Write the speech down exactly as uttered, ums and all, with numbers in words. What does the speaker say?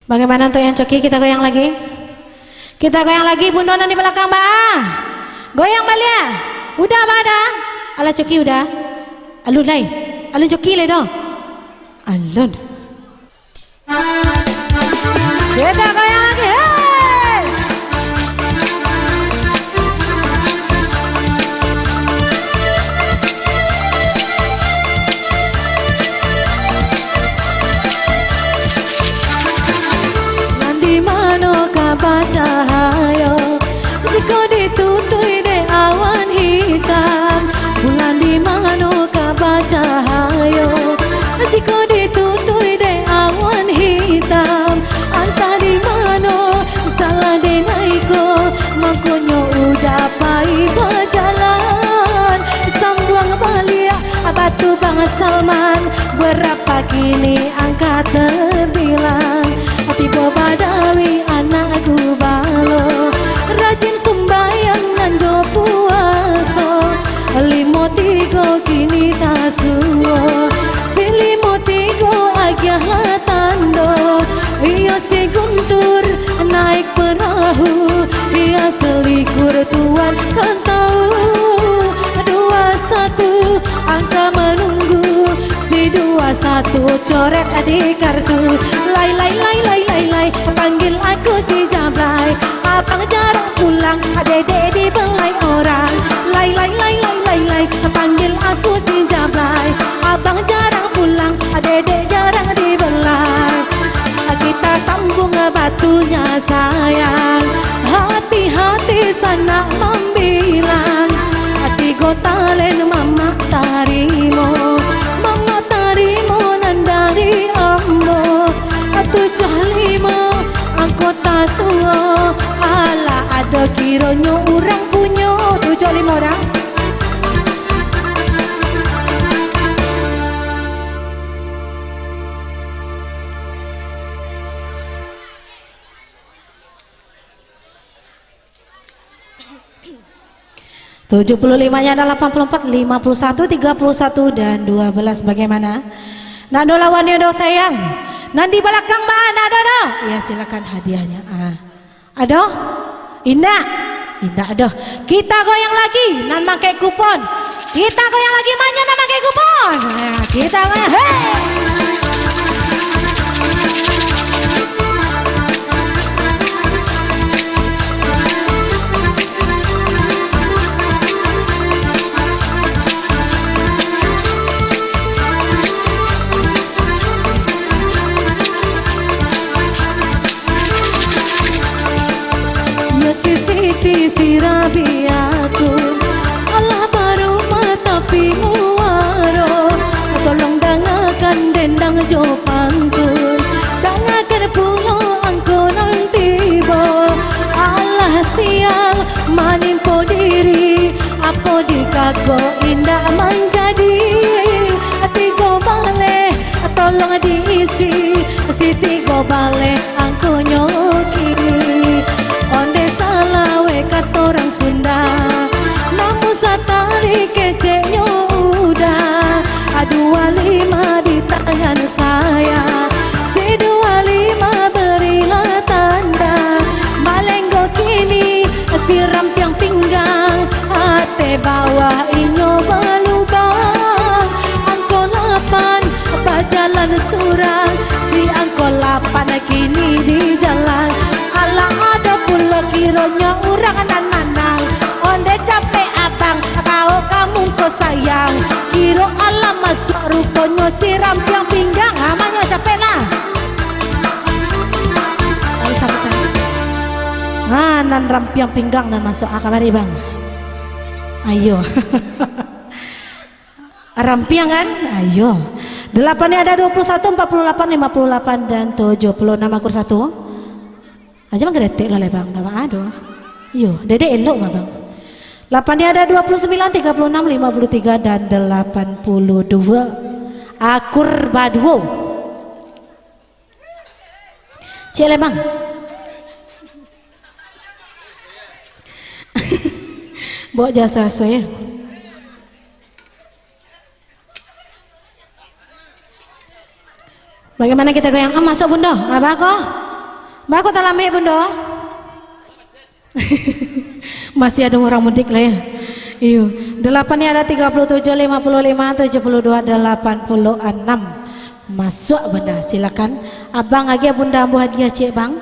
Bagaimana untuk yang coki? Kita goyang lagi. Kita goyang lagi, Bunda nan di balakang, baa. Goyang baliak. Udah, baa, dah? Alah, coki udah. Alun lai. Alun coki lai doh. Alun. Kita goyang lagi. Hei! Nan di mano ka bacahayo, jikok ditutui dek awan hitam? Bulan di mano ka bacahayo, jikok ditutui dek awan hitam? Antah di mano salah denai ko, mangkonyo udah pai bajalan. Sambuang baliak batu Bang Salman, berapa kini angka terbilang? Tibo Badawi anak gubalo, rajin sumbayang nan jo puaso. Limo tigo kini tasuo, si limo tigo agiah lah tando. Iyo si Guntur naik perahu, iyo selikur tuan kan tahu. Dua satu angka manunggu, si dua satu coret di kartu. Lai, lai, lai, lai, lai, lai, panggil aku si Jablay. Abang jarang pulang, dedek dibelai orang. Lai, lai, lai, lai, lai, lai, panggil aku si Jablay. Abang jarang pulang, dedek jarang dibelai. Kita sambung batunya sayang, hati-hati sanak mambilang. Tigo talen mamak tarimo, mamak tarimo nan dari ambo. Tujuah limo angko tasuo, alah ado kironyo urang punyo. Tujuah limo dah. Tujuh puluh lima-nya ada lapan puluh empat, lima puluh satu, tiga puluh satu, dan dua belas. Bagaimana? Nak ado lawannyo doh, sayang? Nan di balakang, baa, nak ado doh? Ya, silakan hadiahnya. Ah. Ado? Indak? Indak doh. Kita goyang lagi, nan makai kupon. Kita goyang lagi, manya nan makai kupon. Nah, kita goyang. Hei! Yo si Siti si Rabiaku, alah barumah tapi muaro. Tolong dangakan dendang jo pantun, dangakan pulo angko nan tibo. Alah sial manimpo diri, apo dikako indak manjadi. Tigo baleh tolong diisi, si tigo baleh angkonyo kini. Onde salah weh kato urang Sunda, namun satari keceknyo udah. Dua lima di tangan saya, si dua lima berilah tanda. Malenggo kini si rampiang pinggang, ateh bawah inyo balubang. Angko lapan bajalan surang, si angko lapan kini di jalan. Alah ado pulo kironyo urang nan manang. Onde capek abang, bao ka muko sayang. Kiro alah masuak ruponyo si rampiang pinggang. Ah, manya capek lah. Ayo, sama-sama. Ah, nan rampiang pinggang nan masuak. Ah, kabari, Bang. Ayo. Rampiang kan? Ayo. Delapan ni ada dua puluh satu, empat puluh lapan, lima puluh lapan, dan tujuh puluh enam. Akur satu. Aja manggaretek lah, Bang. Dah, Bang, aduh. Yo, dedek elok mah, Bang. Lapan ni ada dua puluh sembilan, tiga puluh enam, lima puluh tiga, dan delapan puluh dua. Akur baduo. Cik Lembang. Bawa jasa so ya. Bagaimana kita goyang? Ah, masuk, Bunda. Apa ko? Baa kok talambek, Bunda? Masih ado urang mudik lah, yo. Iyo. Dalapan ni ado tiga puluh tujuh, lima puluh lima, tujuh puluh dua, dalapan puluh anam. Masuak, Bunda, silakan. Abang agiah Bunda ambo hadiah ciek, Bang.